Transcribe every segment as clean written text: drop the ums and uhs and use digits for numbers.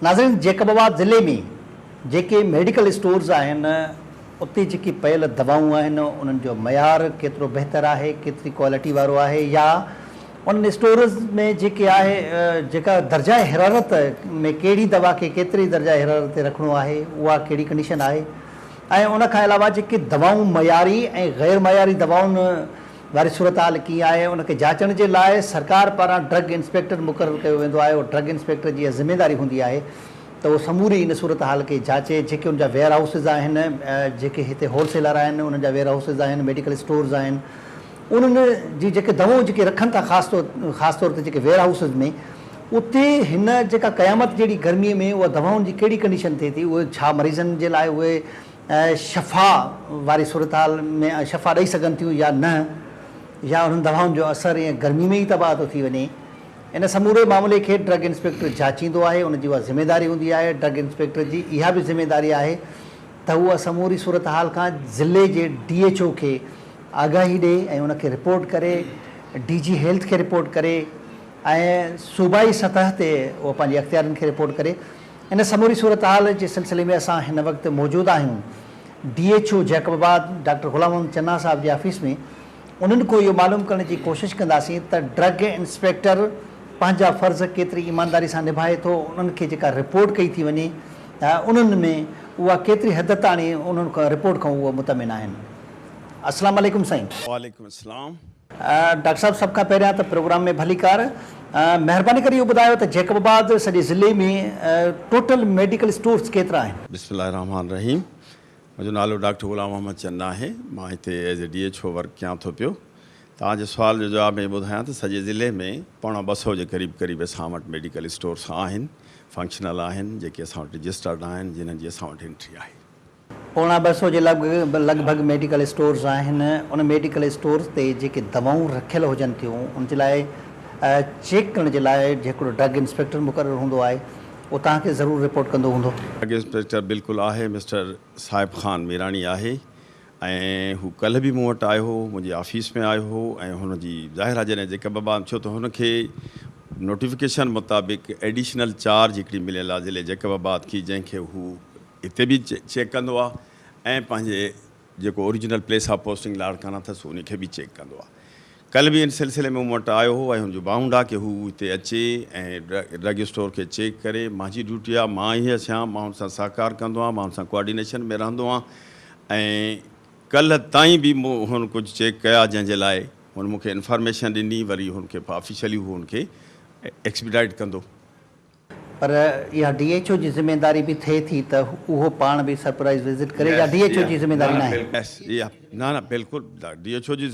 ناظرين جيڪب آباد ضلعي ۾ جيڪي ميڊيڪل اسٽورز آهن اتي جيڪي پيل دوائون آهن انهن جو معيار ڪيترو بهتر آهي ڪيتري ڪوالٽي وارو آهي يا انهن اسٽورز ۾ جيڪي آهي جيڪا درجه حرارت ۾ ڪهڙي دوا کي ڪيتري درجه حرارت تي رکڻو آهي اها ڪهڙي ڪنڊيشن آهي ۽ ان کان علاوه جيڪي دوائون معياري ۽ غير معياري دوائن واري صورتحال ڪيئن آهي ان کي جاچڻ جي لاء سرڪار پاران ڊرگ انسپيڪٽر مقرر ڪيو ويندو آهي اهو ڊرگ انسپيڪٽر جي اها ذميواري هوندي آهي ته اهو سموري ان صورتحال کي جاچي جيڪي ان جا ويئر هائوسز آهن جيڪي هتي هول سيلر آهن انهن جا ويئر هائوسز آهن ميڊيڪل اسٽورز آهن انهن جي جيڪي دوائون جيڪي رکن ٿا خاص طور خاص طور تي جيڪي ويئر هائوسز ۾ اتي هن جيڪا قيامت جهڙي گرمي ۾ اها دوائن جي ڪهڙي ڪنڊيشن ٿئي ٿي اهي ڇا مريضن جي لاء اهي شفا واري صورتحال ۾ شفا ڏئي سگهن ٿيون يا نه يا انهن دوائن جو اثر ائين گرمي ۾ ئي تباهه ٿو ٿي وڃي. ان سموري معاملي کي ڊرگ انسپيڪٽر جاچيندو آهي ان جي اها ذميداري هوندي آهي ڊرگ انسپيڪٽر جي اها به ذميداري آهي ته هو سموري صورتحال کان ضلعي جي ڊي ايڇ او کي آگاهي ڏئي ۽ ان کي رپورٽ ڪري ڊي جي هيلٿ کي رپورٽ ڪري ۽ صوبائي سطح تي اهو پنهنجي اختيارين کي رپورٽ ڪري. ان سموري صورتحال جي سلسلي ۾ اسان هن وقت موجود آهيون D H O Jacobabad doctor Ghulam Muhammad Channa صاحب جي آفيس ۾ انهن کان اهو معلوم ڪرڻ جي ڪوشش ڪنداسين ته ڊرگ انسپيڪٽر پنهنجا فرض ڪيتري ايمانداري سان نڀائي ٿو انهن کي جيڪا رپورٽ ڪئي ٿي وڃي انهن ۾ اها ڪيتري حد تاڻي انهن کان رپورٽ کان اهي مطمئن آهن السلام عليڪم سائين. وعليڪم السلام. ڊاڪٽر صاحب سڀ کان پهريان ته پروگرام ۾ ڀليڪار. مهرباني ڪري اهو ٻڌايو ته جيڪب آباد سڄي ضلعي ۾ ٽوٽل ميڊيڪل اسٽورز ڪيترا آهن؟ بسم الله الرحمٰن الرحيم منهنجو نالو ڊاڪٽر غلام محمد چنا آهي مان هتي as a D H O work ڪيان ٿو پيو توهان جي سوال جو جواب ۾ ٻڌايان ته سڄي ضلعي ۾ پوڻا 200 جي قريب قريب اسان وٽ ميڊيڪل اسٽورس آهن فنڪشنل آهن جيڪي اسان وٽ رجسٽرڊ آهن جنهن جي اسان وٽ انٽري آهي. پوڻا 200 جي لڳ ڀڳ ميڊيڪل اسٽورز آهن، ان ميڊيڪل اسٽورز تي جيڪي دوائون رکيل هجن ٿيون ان جي لاء چيڪ ڪرڻ جي لاء هڪڙو ڊرگ انسپيڪٽر مقرر هوندو آهي اهو توهان کي ضرور رپورٽ ڪندو هوندو. ڊرگ انسپيڪٽر بلڪل آهي مسٽر صاحب خان ميراڻي آهي ۽ هو ڪلهه به مون وٽ آيو هو منهنجي آفيس ۾ آيو هو ۽ هن جي ظاهر آهي جڏهن جيڪب آباد ڇو ته هن کي نوٽيفڪيشن مطابق ايڊيشنل چارج هڪڙي مليل آهي ضلعي جيڪب آباد کي جنهن کي هو هتي به چيڪ ڪندو آ ۽ پنهنجي جيڪو original place of posting Larkana اٿس ان کي به چيڪ ڪندو آ. ڪلهه به ان سلسلي ۾ مون وٽ آيو هو ۽ هن جو بائونڊ آ ڪي هو هتي اچي ۽ ڊرگ اسٽور کي چيڪ ڪري. مانجي ڊيوٽي آ مان ئي اچان مان هن سان سهڪار ڪندو آهيان مان هن سان ڪوآرڊينيشن ۾ رهندو آهيان ۽ ڪلهه تائين به مون هن ڪجهه چيڪ ڪيا جنهن جي لاء هن مون کي انفارميشن ڏني وري هن کي آفيشلي هو هن کي ايڪسپيڊائيٽ ڪندو. پر اها ڊي ايڇ او جي ذميداري به ٿئي ٿي ته اهو پاڻ به سرپرائز وزٽ ڪري يا ڊي ايڇ او جي ذميداري ناهي؟ نه نه بلڪل ڊي ايڇ او جي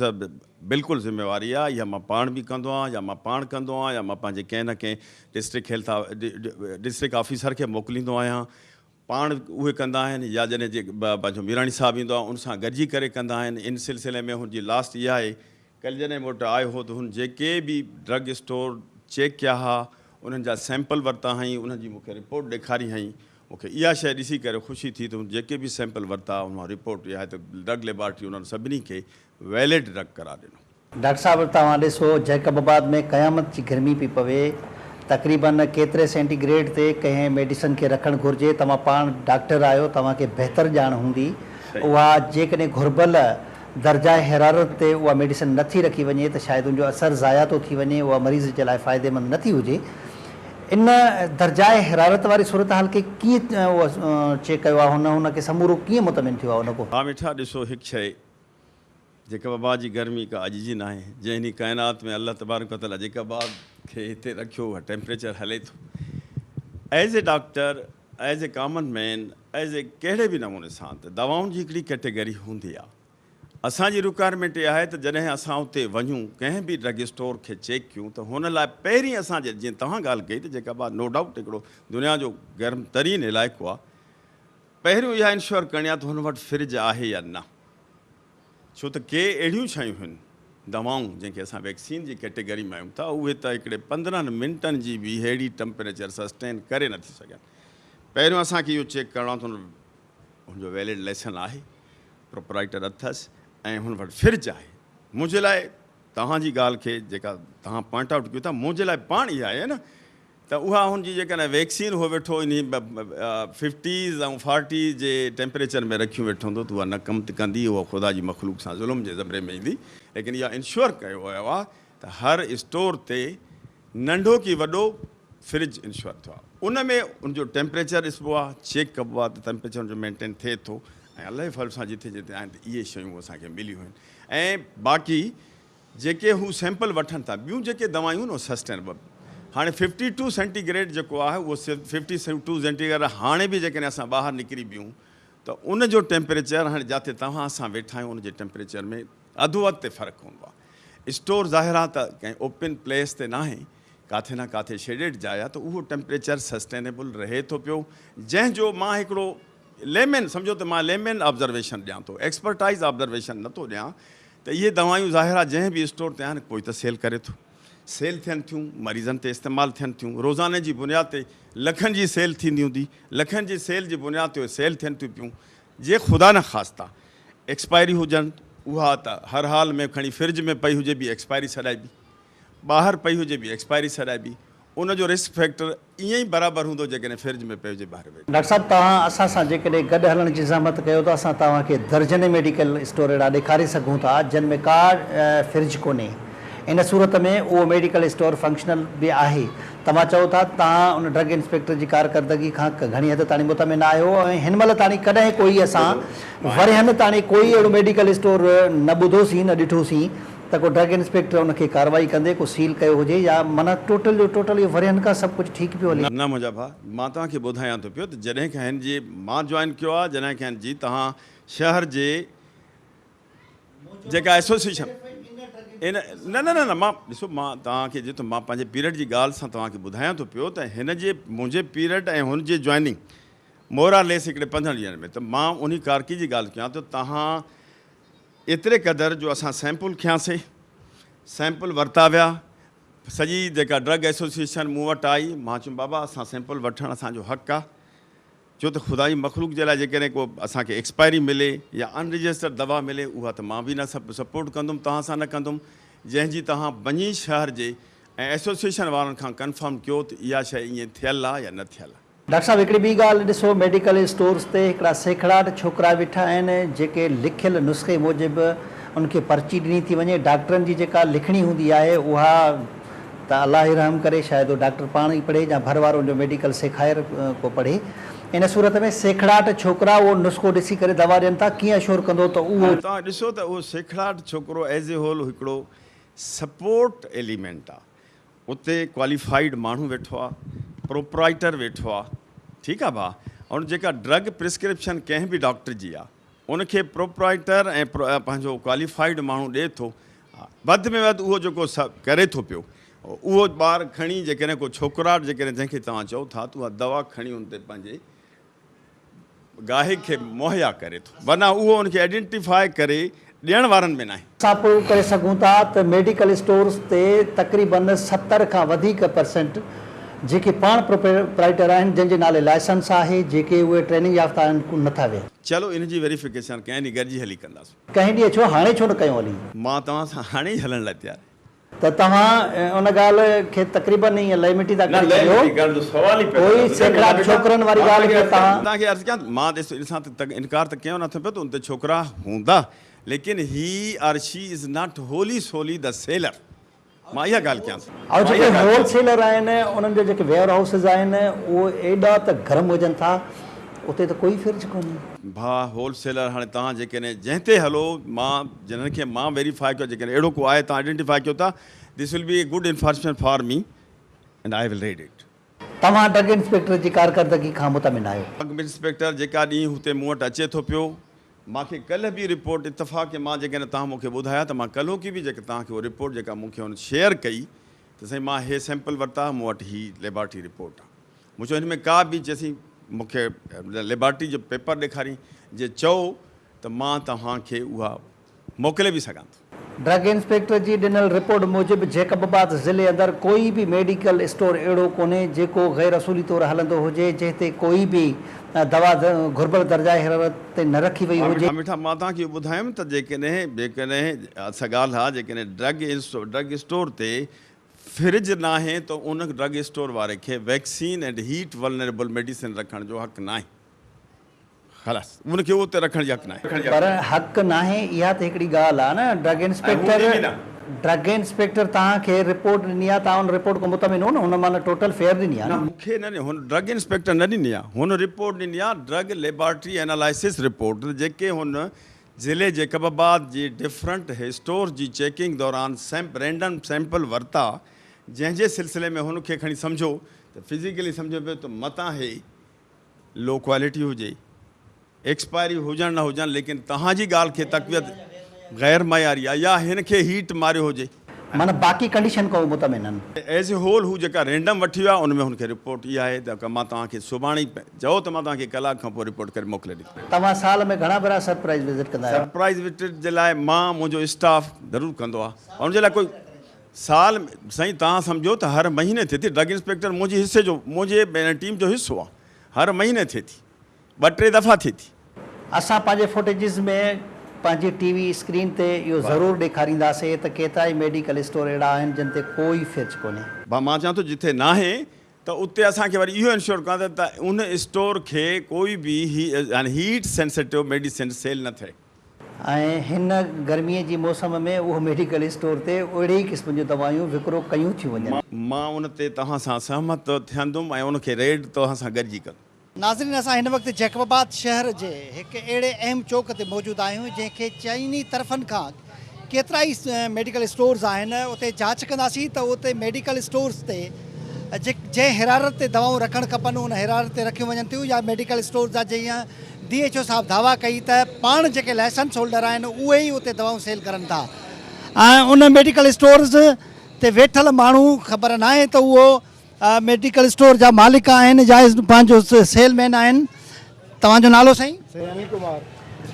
بلڪل ذميواري آهي اها مان پاڻ به ڪندو آهيان يا مان پاڻ ڪندو آهيان يا مان پنهنجي ڪنهن نه ڪنهن ڊسٽرڪٽ هيلٿ ڊسٽرڪٽ آفيسر کي موڪليندو آهيان پاڻ اهي ڪندا آهن يا جڏهن جي پنهنجو ميراڻي صاحب ايندو آهي ان سان گڏجي ڪري ڪندا آهن ان سلسلي ۾ هن جي لاسٽ اها آهي ڪلهه جڏهن مون وٽ آيو هو ته هن جيڪي به ڊرگ اسٽور چيڪ ڪيا ها انهن جا سيمپل ورتا هئائين انهن جي مون کي رپورٽ ڏيکاري هئائين مون کي اها شيء ڏسي ڪري خوشي ٿي ته هن جيڪي به سيمپل ورتا ان مان رپورٽ اها آهي ته ڊرگ ليبارٽري انهن سڀني کي ويلڊ ڊرگ قرار ڏنو. ڊاڪٽر صاحب توهان ڏسو جيڪب آباد ۾ قيامت جي گرمي پئي پوي تقريبن ڪيتري سينٽي گريڊ تي ڪنهن ميڊيسن کي رکڻ گهرجي توهان پاڻ ڊاڪٽر آهيو توهان کي بهتر ڄاڻ هوندي اها جيڪڏهن گهربل درجه حرارت تي اها ميڊيسن نه ٿي رکي وڃي ته شايد ان جو اثر ضايع ٿو ٿي وڃي، اها مريض جي لاء فائديمند نه ٿي هجي. ان درجه حرارت واري صورتحال کي ڪيئن چيڪ ڪيو آهي هن، هن کي سمورو ڪيئن مطمئن ٿيو آهي ان ڪو؟ ها مٺا ڏسو هڪ شيء جيڪب آباد جي گرمي ڪا اڄ جي ناهي جنهن ڏينهن ڪائنات ۾ الله تبارڪ وتعاليٰ جيڪب آباد کي هتي رکيو اها ٽيمپريچر هلي ٿو as a doctor as a common man as a ڪهڙي به نموني سان ته دوائن جي هڪڙي ڪيٽيگري هوندي آ اسان جي رڪوائرمينٽ اها آهي ته جڏهن اسان اتي وڃون ڪنهن به ڊرگ اسٽور کي چيڪ ڪيون ته هن لاء پهرين اسان جي جيئن توهان ڳالهه ڪئي ته جيڪب آباد نو ڊائوٽ هڪڙو دنيا جو گرم ترين علائقو آ پهريون اها انشور ڪرڻي آ ته هن وٽ فرج آهي يا نه ڇو ته ڪي اهڙيون شيون هن، دوائون، جنهن کي اسان ويڪسين جي ڪيٽيگري ۾ آيون ٿا، اهي ته هڪڙي 15 منٽن جي به ههڙي ٽمپريچر سسٽين ڪري نه ٿيون سگهن. پهريون اسان کي اهو چيڪ ڪرڻو آهي ته هن جو ويلڊ ليسن آهي، پروپرائيٽر اٿس ۽ هن وٽ فرج آهي. منهنجي لاء توهان جي ڳالهه کي جيڪا توهان پوائنٽ آئوٽ ڪيو ٿا، منهنجي لاء پاڻ اها آهي نه. ته اها هن جي جيڪڏهن ويڪسين هو ويٺو انهي ففٽيز ۽ فارٽيز جي ٽيمپريچر ۾ رکيون ويٺو هوندو ته اها نه ڪم ته ڪندي اها خدا جي مخلوق سان ظلم جي زمري ۾ ايندي ليڪن اها انشور ڪيو ويو آهي ته هر اسٽور تي ننڍو ڪي وڏو فرج انشور ٿيو آهي ان ۾ ان جو ٽيمپريچر ڏسبو آهي چيڪ ڪبو آهي ته ٽيمپريچر ان جو مينٽين ٿئي ٿو ۽ الله جي فضل سان جٿي جٿي آهن ته اهي شيون اسان کي مليون آهن ۽ باقي جيڪي هو سيمپل وٺن ٿا ٻيون جيڪي دوائيون آهن اهي سسٽينبل هاڻي ففٽي ٽو سينٽي گريڊ جيڪو آهي اهو ففٽي ٽو سينٽي گريڊ هاڻي به جيڪڏهن اسان ٻاهر نڪري بيهون ته ان جو ٽيمپريچر هاڻي جاتي توهان اسان ويٺا آهيون ان جي ٽيمپريچر ۾ اڌو اڌ تي فرق هوندو آهي اسٽور ظاهر آهي ته ڪنهن اوپن پليس تي ناهي ڪاٿي نه ڪاٿي شيڊيڊ جاء آهي ته اهو ٽيمپريچر سسٽينبل رهي ٿو پيو جنهن جو مان هڪڙو ليمين سمجهو ته مان ليمين آبزرويشن ڏيان ٿو ايڪسپرٽائز آبزرويشن نٿو ڏيان ته اهي دوائيون ظاهر آهي جنهن به اسٽور تي آهن ڪوئي ته سيل ڪري ٿو سيل ٿين ٿيون مريضن تي استعمال ٿين ٿيون روزاني جي بنياد تي لکن جي سيل ٿيندي هوندي لکن جي سيل جي بنياد تي اهي سيل ٿين ٿيون پيون جي خدا نه خواسته ايڪسپائري هجن اها ته هر حال ۾ کڻي فرج ۾ پئي هجي به ايڪسپائري سڏائبي ٻاهر پئي هجي به ايڪسپائري سڏائبي ان جو رسڪ فيڪٽر ائين ئي برابر هوندو جيڪڏهن فرج ۾ پئي هجي ٻاهر ويٺي. ڊاڪٽر صاحب توهان اسان سان جيڪڏهن گڏ هلڻ جي زحمت ڪيو ته اسان توهان کي درجنين ميڊيڪل اسٽور اهڙا ڏيکاري سگهون ٿا جن ۾ ڪا فرج ڪونهي ان صورت ۾ اهو ميڊيڪل اسٽور فنڪشنل به آهي توهان چئو ٿا توهان ان ڊرگ انسپيڪٽر جي ڪارڪردگي کان گهڻي حد تاڻي مطمئن آهيو ۽ هن مهل تاڻي ڪڏهن ڪوئي اسان ورهين تاڻي ڪوئي اهڙو ميڊيڪل اسٽور نه ٻڌوسين نه ڏٺوسين ته ڪو ڊرگ انسپيڪٽر ان کي ڪارروائي ڪندي ڪو سيل ڪيو هجي يا معنيٰ ٽوٽل جو ٽوٽل اهو ورهين کان سڀ ڪجهه ٺيڪ پيو هلي. نه منهنجا ڀاء مان توهان کي ٻڌايان ٿو پيو ته جڏهن کان هن جي مان جوائن ڪيو آهي جڏهن کان هن جي توهان شهر جي جيڪا ايسوسيئيشن ان نه نه نه نه مان ڏسو مان توهان کي جيتو مان پنهنجي پيريڊ جي ڳالهه سان توهان کي ٻڌايان ٿو پيو ته هن جي منهنجي پيريڊ ۽ هن جي جوائننگ مور آر ليس هڪڙي 15 ڏينهن ۾ ته مان انهي ڪارڪي جي ڳالهه ڪيان ٿو توهان ايتري قدر جو اسان سيمپل کنياسين، سيمپل ورتا ويا، سڄي جيڪا ڊرگ ايسوسيئيشن مون وٽ آئي، مان چيم بابا اسان سيمپل وٺڻ اسان جو حق آ، ڇو ته خدا جي مخلوق جي لاء جيڪڏهن ڪو اسان کي ايڪسپائري ملي يا ان رجسٽرڊ دوا ملي اها ته مان به نه سپورٽ ڪندم توهان سان نه ڪندم، جنهن جي توهان وڃي شهر جي ۽ ايسوسيئيشن وارن کان ڪنفرم ڪيو ته اها شيء ائين ٿيل آ يا نه ٿيل آ. ڊاڪٽر صاحب هڪڙي ٻي ڳالهه ڏسو ميڊيڪل اسٽورز تي هڪڙا سيکڙاٽ ڇوڪرا ويٺا آهن جيڪي لکيل نسخي موجب ان کي پرچي ڏني ٿي وڃي ڊاڪٽرن جي جيڪا لکڻي هوندي آهي اها ته الله ئي رحم ڪري شايد اهو ڊاڪٽر پاڻ ئي پڙهي يا ڀر وارو ان جو ميڊيڪل سيکاير ڪو پڙهي ان صورت ۾ سيکڙاٽ ڇوڪرا اهو نسخو ڏسي ڪري دوا ڏين ٿا ڪيئن اشور ڪندو ته اهو توهان ڏسو ته اهو سيکڙاٽ ڇوڪرو ايز اي هول هڪڙو سپورٽ ايليمينٽ آ اتي ڪواليفائيڊ ماڻهو ويٺو آ پروپرائيٽر ويٺو آ ٺيڪ آ ڀا ان جيڪا ڊرگ پرسڪرپشن ڪنهن به ڊاڪٽر جي آ ان کي پروپرائيٽر ۽ پنهنجو ڪواليفائيڊ ماڻهو ڏي ٿو وڌ ۾ وڌ اهو جيڪو ڪري ٿو پيو اهو ٻار کڻي جيڪڏهن ڪو ڇوڪراٽ جيڪڏهن جنهن کي توهان چئو ٿا ته اها دوا کڻي ان تي پنهنجي گاهڪ کي مهيا ڪري ٿو ورنه اهو ان کي آئيڊينٽيفاء ڪري ڏيڻ وارن ۾ ناهي. اسان پروو ڪري سگهون ٿا ته ميڊيڪل اسٽورز تي تقريبن 70 کان وڌيڪ پرسينٽ جيڪي پاڻ پروپرائيٽر آهن جن جي نالي لائسنس آهي جيڪي اهي ٽريننگ يافته آهن نه ٿا ويهن. چلو ان جي ويريفڪيشن ڪنهن ڏينهن گڏجي هلي ڪنداسون. ڪنهن ڏينهن ڇو هاڻي ڇو نه ڪيون هلي. مان توهان سان هاڻي ئي هلڻ لاء تيار آهيان. ته توهان ان ڳالهه کي تقريبن ائين لئي مٽي ٿا ڪري ڇڏيو. ڪوئي سيکڙاٽ ڇوڪرن واري ڳالهه کي توهان. توهان کي عرض ڪيان ته مان ڏس ان سان ته انڪار ته ڪيو نه اٿم پيو ته ان تي ڇوڪرا هوندا ليڪن he or she is not wholly solely the seller مان اها ڳالهه ڪيان ٿو. ۽ جيڪي هول سيلر آهن انهن جا جيڪي ويئر هائوسز آهن اهي ايڏا ته گرم هجن ٿا اتي ته ڪوئي فرج ڪونهي. ڀاء هول سيلر هاڻي توهان جيڪڏهن جنهن تي هلو مان جنھن کي مان ويريفائي ڪيو جيڪڏهن اهڙو ڪو آهي توهان آئيڊينٽيفائي ڪيو ٿا this will be a good information for me and I will read it. توهان ڊرگ انسپيڪٽر جي ڪارڪردگي کان مطمئن آهيو؟ ڊرگ انسپيڪٽر جيڪا ڏينهن هتي مون وٽ اچي ٿو پيو مان کي ڪلهه به رپورٽ اتفاق مان جيڪڏهن توهان مون کي ٻڌايا ته مان ڪلهوڪي به جيڪا توهان کي اها رپورٽ جيڪا مون کي هن شيئر ڪئي ته سائين مان هي سيمپل ورتا مون وٽ هي ليبارٽري رپورٽ آهي مون چيو هن ۾ ڪا به جيسين مون کي ليبارٽري جو پيپر ڏيکارين جي چئو ته مان توهان کي اها موڪلي به سگهان ٿو. ڊرگ انسپيڪٽر جي ڏنل رپورٽ موجب جيڪب آباد ضلعي اندر ڪوئي به ميڊيڪل اسٽور اهڙو ڪونهي جيڪو غير اصولي طور هلندو هجي جنهن تي ڪوئي به دوا گهربل درجه حرارت تي نه رکي وئي هجي. مٺا مان توهان کي اهو ٻڌايم ته جيڪڏهن جيڪڏهن اها ڳالهه آهي جيڪڏهن ڊرگ ڊرگ اسٽور تي فرج ناهي ته ان ڊرگ اسٽور واري کي vaccine and heat vulnerable medicine رکڻ جو حق ناهي. خلاص ان کي اتي رکڻ جو حق ناهي. پر حق ناهي اها ته هڪڙي ڳالهه آهي نه ڊرگ انسپيڪٽر ڊرگ انسپيڪٽر توهان کي رپورٽ ڏني آهي توهان ان رپورٽ کان مطمئن هو نه هن معنيٰ ٽوٽل فيئر ڏني آهي نه. مون کي نه هن ڊرگ انسپيڪٽر نه ڏني آهي هن رپورٽ ڏني آهي ڊرگ ليبارٽري اينالائسس رپورٽ جيڪي هن ضلعي جيڪب آباد جي ڊفرنٽ اسٽورز جي چيڪنگ دوران سيمپ رينڊم سيمپل ورتا جنهن جي سلسلي ۾ هن کي کڻي سمجهو ته فزيڪلي سمجهو پيو ته متان هي لو ڪوالٽي هجي، ايڪسپائري هجڻ نه هجڻ ليڪن توهان جي ڳالهه کي تقويت غير معياري آهي يا هن کي هيٽ ماريو هجي. معنيٰ باقي ڪنڊيشن کان هو مطمئن آهن. ايز اي هول هو جيڪا رينڊم وٺي ويا ان ۾ هن کي رپورٽ اها آهي ته مان توهان کي سڀاڻي چئو ته مان توهان کي ڪلاڪ کان پوء رپورٽ ڪري موڪلي ڏيندس. توهان سال ۾ گهڻا ڀيرا سرپرائز وزٽ ڪندا آهيو؟ سرپرائز وزٽ جي لاء مان منهنجو اسٽاف ضرور ڪندو آهي ان جي لاء ڪوئي سال ۾ سائين توهان سمجهو ته هر مهيني ٿئي ٿي ڊرگ انسپيڪٽر منهنجي حصي جو منهنجي ٽيم جو حصو آهي هر مهيني ٿئي ٿي ٻه ٽي دفعا ٿئي ٿي. اسان پنهنجي فوٽيجز ۾ پنهنجي ٽي وي اسڪرين تي اهو ضرور ڏيکارينداسي ته ڪيترائي ميڊيڪل اسٽور اهڙا آهن جن تي ڪو ئي فرج ڪونهي. ڀا مان چوان ٿو جتي ناهي ته اتي اسان کي وري اهو انشور ڪرڻو ته ان اسٽور کي ڪوئي به يعني هيٽ سينسيٽو ميڊيسن سيل نه ٿئي. ۽ هن گرميء جي موسم ۾ اهو ميڊيڪل اسٽور تي اهڙي ئي قسم جون دوائيون وڪرو ڪيون ٿيون وڃن. مان ان تي توهان سان سهمت ٿيندم ۽ ان کي ريڊ توهان سان گڏجي ڪندم. ناظرين اسان هن وقت جيڪب آباد شهر جي هڪ اهڙي اهم چوڪ تي موجود آهيون جنهن کي چئني طرفن کان ڪيترائي ميڊيڪل اسٽورز آهن اتي جاچ ڪنداسين ته اتي ميڊيڪل اسٽورز تي جنهن حرارت تي دوائون رکڻ کپن ان حرارت تي رکيون وڃن ٿيون يا ميڊيڪل اسٽورز جا جيئن ڊي ايڇ او صاحب دعويٰ ڪئي ته پاڻ جيڪي لائسنس هولڊر آهن اهي ئي اتي دوائون سيل ڪرن ٿا ۽ ان ميڊيڪل اسٽورز تي ويٺل ماڻهو خبر ناهي ته اهو ميڊيڪل اسٽور جا مالڪ آهن يا پنهنجو سيل مين آهن توهان جو نالو سائين؟ سائين انيل ڪمار.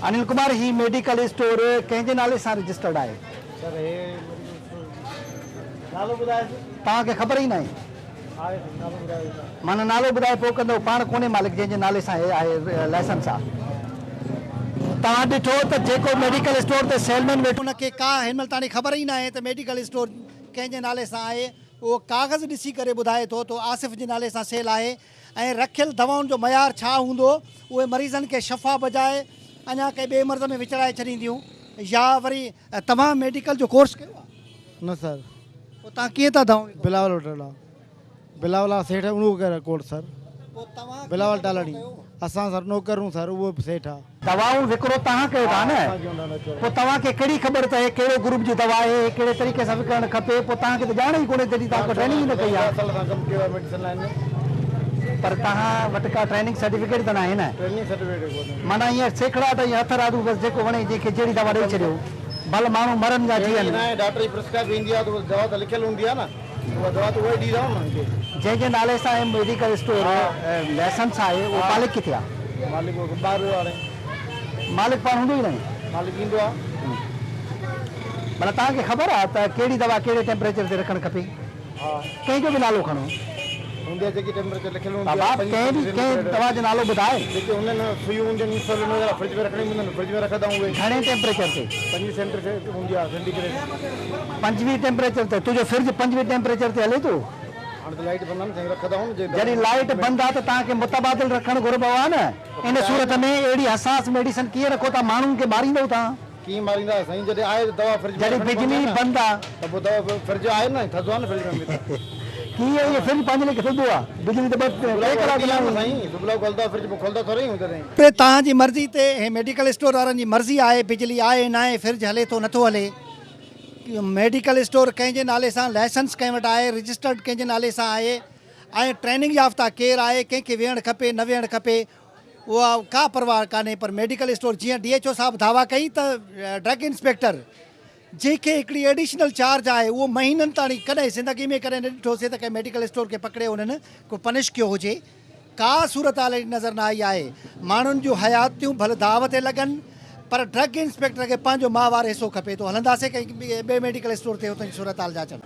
انيل ڪمار هي ميڊيڪل اسٽور ڪنهن جي نالي سان رجسٽرڊ آهي؟ سر هي ميڊيڪل اسٽور نالو ٻڌايو توهان کي خبر ئي ناهي. معنيٰ نالو ٻڌائي پوء ڪندؤ، پاڻ ڪونهي مالڪ جنهن جي نالي سان هي آهي لائسنس آ. توهان ڏٺو ته جيڪو ميڊيڪل اسٽور تي سيلمين ويٺو ان کي ڪا هن مهل تاڻي خبر ئي ناهي ته ميڊيڪل اسٽور ڪنهن جي نالي سان آهي، اهو ڪاغذ ڏسي ڪري ٻڌائي ٿو ته آصف جي نالي سان سيل آهي ۽ رکيل دوائن جو معيار ڇا هوندو، اهي مريضن کي شفا بجاء اڃا ڪنهن ٻئي مرض ۾ وچڙائي ڇڏينديون يا وري توهان ميڊيڪل جو ڪورس ڪيو آ؟ نه سر. پوء توهان ڪيئن ٿا دانهون وڪڻو؟ بلاول وٽ هلان. بلاول آ سيٺ اهو ڪري ڪوٽ سر. پوء توهان ڪيئن بلاول ٿا ٽالهڙي. ڪيو؟ اسان سر نوڪر هون سر اهو به سيٺ آ. دوائون وڪرو توهان ڪيو ٿا نه؟ پوء توهان کي ڪهڙي خبر ته هي ڪهڙو گروپ جي دوا آهي، هي ڪهڙي طريقي سان وڪڻڻ کپي، پوء توهان کي ته ڄاڻ ئي ڪونهي جڏهن توهان ڪو ٽريننگ ئي نه ڪئي آ. پر توهان وٽ ڪا ٽريننگ سرٽيفڪيٽ ته ناهي نه؟ معنيٰ ائين سيکڙاٽ ۽ هٿرادو بس جيڪو وڻي جنهن کي جهڙي دوا ڏئي ڇڏيو. ڀل ماڻهو مرن يا جيئن. جنهن جي نالي سان هي ميڊيڪل اسٽور لائسنس آهي اهو مالڪ ڪٿي آهي؟ مالڪ پاڻ هوندو ئي ناهي. معنيٰ توهان کي خبر آهي ته ڪهڙي دوا ڪهڙي ٽيمپريچر تي رکڻ کپي؟ ڪنهن جو به نالو کڻو. هوندي آهي جيڪي ٽيمپريچر لکيل هوندي بابا آهي ڪنهن به ڪنهن دوا جو نالو ٻڌاء. جيڪي هوندا آهن سيون هونديون آهن انسولين وغيره فرج ۾ رکڻيون پونديون آهن فرج ۾ رکندا آهيون اهي. گهڻي ٽيمپريچر تي؟ 25 سينٽي هوندي آهي سينٽي گريڊ. 25 ٽيمپريچر تي تنهنجو فرج 25 ٽيمپريچر تي هلي ٿو؟ هاڻي ته لائيٽ بند آهي نه سائين رکندا آهيون نه جي جڏهن لائيٽ بند آهي ته توهان کي متبادل رکڻ گهربو آهي نه ان صورت ۾ اهڙي حساس ميڊيسن ڪيئن رکو ٿا ماڻهن کي ماريندؤ توهان. ڪيئن ماريندا سائين جڏهن آهي ته دوا فرج ۾ جڏهن رکڻي پوندي بجلي آهي نه بند آ. ته پوء دوا فرج آهي نه ٿڌو آهي نه فرج ۾ به ته. ڪيئن اهو فرج پنهنجي ليکي ٿڌو آ بجلي ته ٻه ٽي ڪلاڪ نه آهي سائين دبلو کولدا فرج پوء کولدا ٿوري آهيون تڏهن. پوء توهان جي مرضي تي هي ميڊيڪل اسٽور وارن جي مرضي آهي بجلي آهي ناهي فرج هلي ٿو نٿو هلي ميڊيڪل اسٽور ڪنهن جي نالي سان لائسنس ڪنهن وٽ آهي رجسٽرڊ ڪنهن جي نالي سان آهي ۽ ٽريننگ يافته ڪير آهي ڪنهن کي ويهڻ کپي نه ويهڻ کپي اها ڪا پرواهه ڪانهي پر ميڊيڪل اسٽور جيئن ڊي ايڇ او صاحب دعويٰ ڪئي ته ڊرگ انسپيڪٽر جنهن کي هڪڙي ايڊيشنل چارج آهي اهو مهينن تاڻي ڪڏهن زندگي ۾ ڪڏهن نه ڏٺوسي ته ڪنهن ميڊيڪل اسٽور کي پڪڙي انهن ڪو پنش ڪيو هجي ڪا صورتحال اهڙي نظر نه آئي آهي ماڻهن جون حياتيون ڀل داء تي لڳن پر ڊرگ انسپيڪٽر کي پنهنجو ماهوار حصو کپي ٿو هلنداسين ڪنهن ٻئي ميڊيڪل اسٽور تي اتان جي صورتحال جاچڻ.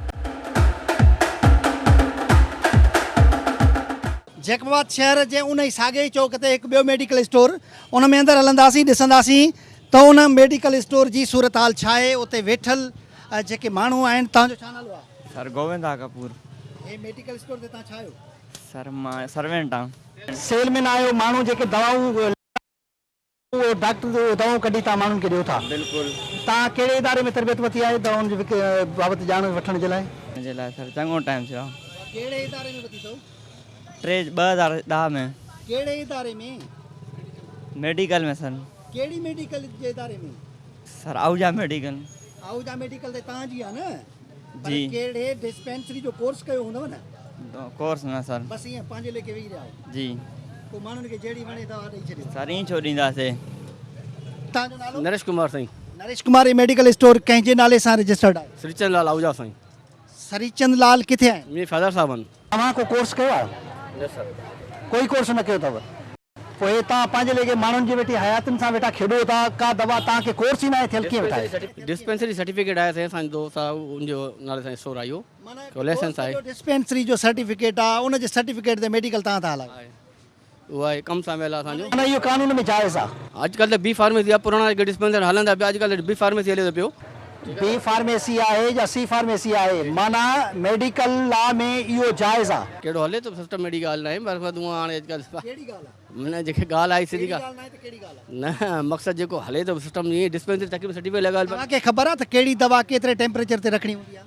جيڪب آباد شهر جي انهي ساڳئي ئي چوڪ تي هڪ ٻيو ميڊيڪل اسٽور ان ۾ اندر هلنداسين ڏسنداسين ته ان ميڊيڪل اسٽور جي صورتحال ڇا آهي اتي ويٺل جيڪي ماڻهو آهن توهان جو ڇا نالو آهي؟ سر گووندا ڪپور. هي ميڊيڪل اسٽور تي توهان ڇا آهيو؟ سر مان سرونٽ آهيان. سيل مين آهيو ماڻهو جيڪي دوائون اهو ڊاڪٽر اهي دوائون ڪڍي توهان ماڻهن کي ڏيو ٿا. بلڪل. توهان ڪهڙي اداري ۾ تربيت ورتي آهي دوائن جي بابت ڄاڻ وٺڻ جي لاء؟ ان جي لاء سر چڱو ٽائيم ٿيو آهي. ڪهڙي اداري ۾ ورتي اٿو؟ ٽي 2010 ۾. ڪهڙي اداري ۾؟ ميڊيڪل ۾ سر. ڪهڙي ميڊيڪل جي اداري ۾؟ سر آهوجا ميڊيڪل. آهوجا ميڊيڪل ته توهان جي آهي نه؟ پر جي. ڪهڙي ڊسپينسري جو ڪورس ڪيو هوندو نه؟ ڪورس نه سر. بس ائين پنهنجي ليکي ويهي رهيا آهيو. جي. پوء ماڻهن کي جهڙي وڻي دوا ڏئي ڇڏيو. سر ائين ڇو ڏينداسي. توهان جو نالو؟ نريش ڪمار سائين. نريش ڪمار هي ميڊيڪل اسٽور ڪنهن جي نالي سان رجسٽرڊ آهي؟ سريچند لال آهوجا سائين. سريچند لال ڪٿي آهن؟ منهنجي فادر صاحب آهن. توهان ڪو ڪورس ڪيو آهي؟ نه سر. ڪوئي ڪورس نه ڪيو اٿو. پوء توهان پنهنجي ليکي ماڻهن جي ويٺي حياتين سان ويٺا کيڏو ٿا، ڪا دوا توهان کي ڪورس ئي ناهي ٿيل ڪيئن ويٺا آهيو؟ ڊسپينسري سرٽيفڪيٽ آهي سائين اسان جو دوست آهي ان جو نالي سان اسٽور آهي اهو لائسنس آهي. ڊسپينسري جو سرٽيفڪيٽ آهي ان جي سرٽيفڪيٽ تي ميڊيڪل توهان ٿا هلايو. اهو آهي ڪم سان ويل آهي اسان جو. معنيٰ اهو قانون ۾ جائز آهي. اڄڪلهه ته بي فارميسي آهي پراڻا جيڪي ڊسپينسري هلن ٿا پيا اڄڪلهه ته بي فارميسي هلي ٿو پيو. بي فارميسي آهي يا سي فارميسي آهي معنيٰ ميڊيڪل لا ۾ اهو جائز آهي. ڪهڙو هلي ٿو سسٽم اهڙي ڳالهه ناهي پر اها هاڻي اڄڪلهه ڪهڙي ڳالهه آهي. نه جيڪي ڳالهه آئي سڌي ڳالهه ناهي ته ڪهڙي ڳالهه آهي. نه مقصد جيڪو هلي ٿو سسٽم ائين ڊسپينسري تقريبن سرٽيفڪيٽ لڳل توهان کي خبر آهي ته ڪهڙي دوا ڪيتري ٽيمپريچر تي رکڻي هوندي آهي.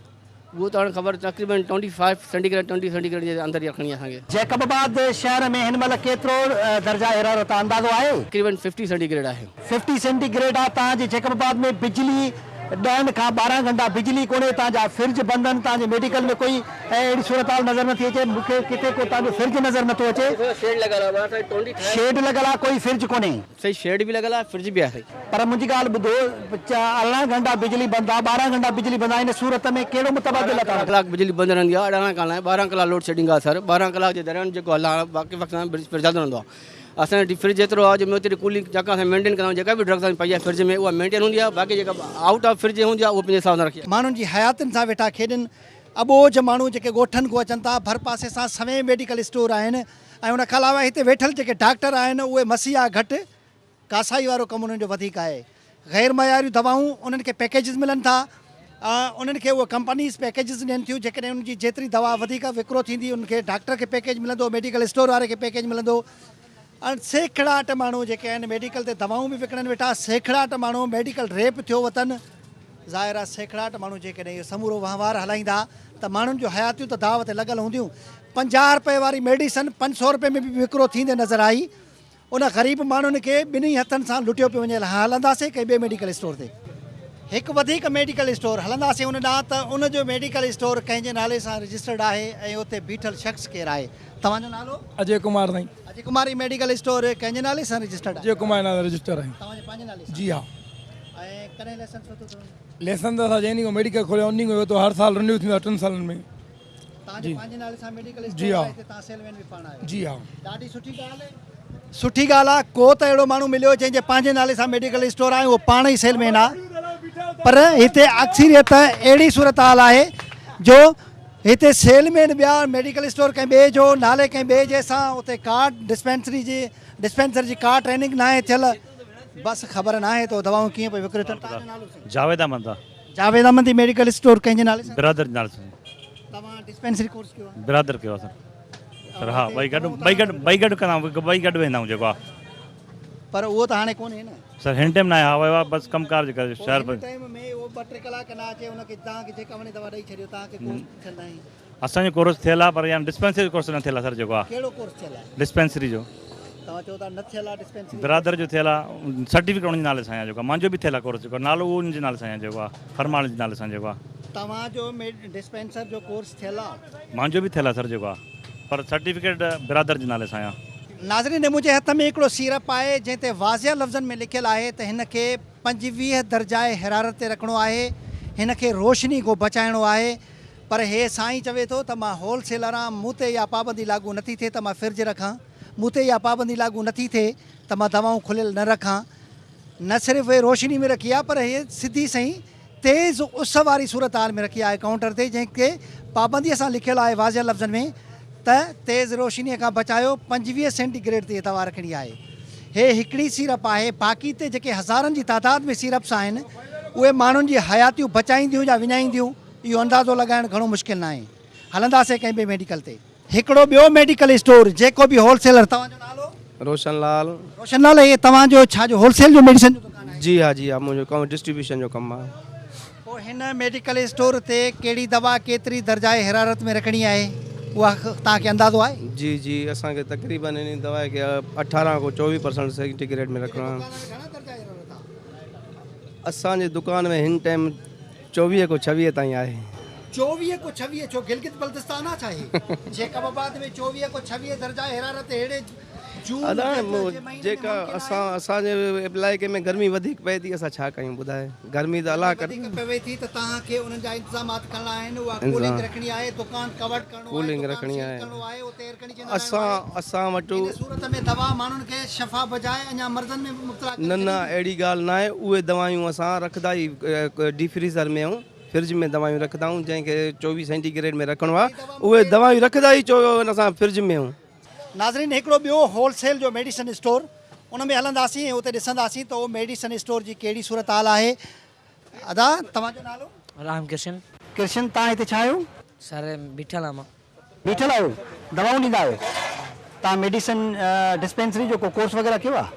اهو ته هاڻي خبر تقريبن twenty five centi grade twenty centi grade جي اندر ئي رکڻي آهي اسان کي. جيڪب آباد شهر ۾ هن مهل ڪيترو درجه حرارت آهي اندازو آهي؟ تقريبن ففٽي سينٽي گريڊ آهي. ففٽي سينٽي گريڊ آهي توهان جي جيڪب آباد ۾ بجلي ڏهن کان 12 گهنٽا بجلي ڪونهي توهان جا فرج بند آهن توهان جي ميڊيڪل ۾ ڪوئي اهڙي صورتحال نظر نٿي اچي مون کي ڪٿي ڪو توهان جو فرج نظر نٿو اچي شيڊ لڳل آهي شيڊ لڳل آهي ڪوئي فرج ڪونهي. سائين شيڊ به لڳل آهي فرج به آهي سائين. پر منهنجي ڳالهه ٻڌو 18 گهنٽا بجلي بند آهي 12 گهنٽا بجلي بند آهي ان صورت ۾ ڪهڙو متبادل آهي 12 ڪلاڪ بجلي بند رهندي آهي 18 کان 12 ڪلاڪ لوڊ شيڊنگ آهي سر 12 ڪلاڪ جي دوران جيڪو هلان باقي وقت فرج هلندو رهندو آهي اسان وٽ فرج ايترو آهي جو اوتري ڪولنگ جيڪا اسان مينٽين ڪندا آهيون جيڪا به ڊرگس پئي آهي فرج ۾ اها مينٽين هوندي آهي باقي جيڪا آئوٽ آف فرج هوندي آهي اهو پنهنجي حساب سان رکي ماڻهن جي حياتين سان ويٺا کيڏن اٻوجهه ماڻهو جيڪي ڳوٺن کان اچن ٿا ڀرپاسي سان سوين ميڊيڪل اسٽور آهن ۽ ان کان علاوه هتي ويٺل جيڪي ڊاڪٽر آهن اهي مسيحا گهٽ ڪاسائي وارو ڪم انهن جو وڌيڪ آهي. غير معياريون دوائون انهن کي پيڪيجز ملن ٿا انهن کي اهي ڪمپنيز پيڪيجز ڏين ٿيون جيڪڏهن انهن جي جيتري دوا وڌيڪ وڪرو ٿيندي انهن کي ڊاڪٽر کي پيڪيج ملندو ميڊيڪل اسٽور واري کي پيڪيج ملندو ۽ سيکڙاٽ ماڻهو جيڪي آهن ميڊيڪل تي دوائون به وڪڻن ويٺا سيکڙاٽ ماڻهو ميڊيڪل ريپ ٿيو وتن ظاهر آهي سيکڙاٽ ماڻهو جيڪڏهن اهو سمورو وهنوار هلائيندا ته ماڻهن جون حياتيون ته داء تي لڳل هونديون 50 رپئي واري ميڊيسن 500 رپئي ۾ به وڪرو ٿيندي نظر آئي ان غريب ماڻهن کي ٻنهي هٿن سان لٽيو پيو وڃي هلنداسين ڪنهن ٻئي ميڊيڪل اسٽور تي. هڪ وڌيڪ ميڊيڪل اسٽور هلنداسين ان ڏانهن ته ان جو ميڊيڪل اسٽور ڪنهن جي نالي سان رجسٽرڊ آهي ۽ اتي بيٺل شخص ڪير آهي. توهان جو نالو؟ اجي ڪمار سائين. اجي ڪمار هي ميڊيڪل اسٽور ڪنهن جي نالي سان رجسٽرڊ آهي؟ اجي ڪمار جي نالي سان رجسٽر آهي. توهان جي پنهنجي نالي سان؟ جي ها. ۽ ڪڏهن لائسنس ورتو اٿو؟ لائسنس ته اسان جنهن ڏينهن کان ميڊيڪل کوليو آهي ان ڏينهن کان ورتو آهي هر سال رنيو ٿيندو آهي ٽن سالن ۾. توهان جي پنهنجي نالي سان ميڊيڪل جي اسٽور ها آهي هتي توهان سيل مين به پاڻ آهيو. جي ها. ڏاڍي سٺي ڳالهه سٺي ڳالهه آهي ڪو ته اهڙو ماڻهو مليو جنهن جي پنهنجي نالي سان ميڊيڪل اسٽور آهي اهو پاڻ ئي سيل مين آهي پر هتي اڪثريت اهڙي صورتحال آهي جو هتي سيل مين ٻيا ميڊيڪل اسٽور ڪنهن ٻئي جو نالي ڪنهن ٻئي جي سان اتي ڪا ڊسپينسري جي ڊسپينسر جي ڪا ٽريننگ ناهي ٿيل بس خبر ناهي ته دوائون ڪيئن پيون وڪري ٿين توهان جو نالو سائين؟ جاويد احمد آ. جاويد احمد هي ميڊيڪل اسٽور ڪنهن جي نالي سان؟ برادر جي نالي سان. توهان ڊسپينسري ڪورس ڪيو آهي؟ برادر ڪيو آهي سر. سر ها ٻئي گڏ ٻئي گڏ ٻئي گڏ ڪندا آهيون ٻئي گڏ ويندا آهيون جيڪو آ. پر اهو ته هاڻي ڪونهي نه. سر هن ٽائيم ناهي ها ويو آ بس ڪم ڪار جي ڪري شهر هن ٽائيم ۾ اهو ٻه ٽي ڪلاڪ نه اچي ان کي توهان کي جيڪا وڻي دوا ڏئي ڇڏيو توهان کي ڪورس ٿيل ناهي. اسان جو ڪورس ٿيل آ پر يعني ڊسپينسري جو ڪورس نه ٿيل آ سر جيڪو آ. ڪهڙو ڪورس ٿيل آهي؟ ڊسپينسري جو. توهان چئو ٿا نه ٿيل آ ڊسپينسري. برادر جو ٿيل آ سرٽيفڪيٽ ان جي نالي سان آ جيڪو آ مانجو به ٿيل آ ڪورس جيڪو آ نالو اهو ان جي نالي سان آ جيڪو آ فرمان جي نالي سان جيڪو آ. توهان جو ڊسپينسر جو ڪورس ٿيل آ؟ مانجو به ٿيل آ سر جيڪو آ پر سرٽيفڪيٽ برادر جي نالي سان آ. ناظرين منهنجي هٿ ۾ هڪڙو سيرپ آهي جنهن تي واضح لفظن ۾ لکيل آهي ته هن کي 25 درجه حرارت تي رکڻو آهي هن کي روشني کان بچائڻو آهي پر هي سائين چوي ٿو ته مان هول سيلر آهيان، مون تي اها پابندي لاڳو نٿي ٿئي ته مان فرج رکان، مون تي اها پابندي لاڳو نٿي ٿئي ته مان دوائون کليل نه رکان. نه صرف هي روشني ۾ رکي آهي پر هي سڌي سئين تيز اس واري صورتحال ۾ رکي آهي ڪائونٽر تي جنهن تي پابندي سان لکيل آهي واضح لفظن ۾ ته تيز روشني کان بچايو 25 سينٽي گريڊ تي دوا رکڻي آهي. هي هڪڙي سيرپ آهي باقي تي جيڪي هزارن جي تعداد ۾ سيرپس آهن اهي ماڻهن جي حياتيون بچائينديون يا وڃائينديون. اهو اندازو لڳائڻ گهڻو مشڪل ناهي. هلنداسين ڪنهن ٻئي ميڊيڪل تي. هڪڙو ٻيو ميڊيڪل اسٽور جيڪو به هول سيلر توهان جو نالو؟ روشن لال. روشن لال هي توهان جو ڇا جو هول سيل جو ميڊيسن جو دڪان آهي؟ جي ها جي ها منهنجو ڪم ڊسٽريبيوشن جو ڪم آهي. پوء هن ميڊيڪل اسٽور تي ڪهڙي دوا ڪيتري درجه حرارت ۾ رکڻي آهي اها توهان کي اندازو آهي؟ جي جي اسان کي تقريبن ان دوا کي 18 کان 24 پرسنٽ سينٽي گريڊ ۾ رکڻو آهي. گهڻا درجه حرارت آهي؟ اسان جي دڪان ۾ هن ٽائيم 24 کان 26 تائين آهي. 24 کان 26 ڇو گلگت بلتستان آ ڇا هي؟ جيڪب آباد ۾ 24 کان 26 درجه حرارت ههڙي جون ادا جي مهيني ۾ جيڪا ممڪن آهي؟ اسان اسان جي علائقي ۾ گرمي وڌيڪ پئي ٿي اسان ڇا ڪيون ٻڌاء گرمي ته الله گرمي وڌيڪ پوي ٿي ته توهان کي انهن جا انتظامات ڪرڻا آهن اها ڪولنگ رکڻي آهي دڪان ڪورڊ ڪرڻو آهي ڪولنگ دڪان رکڻي سيل آهي ڪرڻو آهي اتي ايئرڪنڊيشن هلائڻو اسان آهي اسان وٽ ان صورت ۾ دوا ماڻهن کي شفا بجاء اڃا مرضن ۾ به مبتلا ڪري نه نه ڇڏيندي. اهڙي ڳالهه ناهي اهي دوائيون اسان رکندا ئي ڊي فريزر ۾ آهيون فرج ۾ دوائيون رکندا آهيون جنهن کي 24 سينٽي گريڊ ۾ رکڻو آهي اهي دوائيون رکندا ئي اسان فرج ۾ آهيون. ناظرين هڪڙو ٻيو هول سيل جو ميڊيسن اسٽور ان ۾ هلنداسين ۽ اتي ڏسنداسين ته اهو ميڊيسن اسٽور جي ڪهڙي صورتحال آهي ادا توهان جو نالو؟ رام ڪرشن. ڪرشن توهان هتي ڇا آهيو؟ سر بيٺل آهيان مان. بيٺل آهيو دوائون ڏيندا آهيو توهان ميڊيسن ڊسپينسري جو ڪو ڪورس وغيره ڪيو آهي؟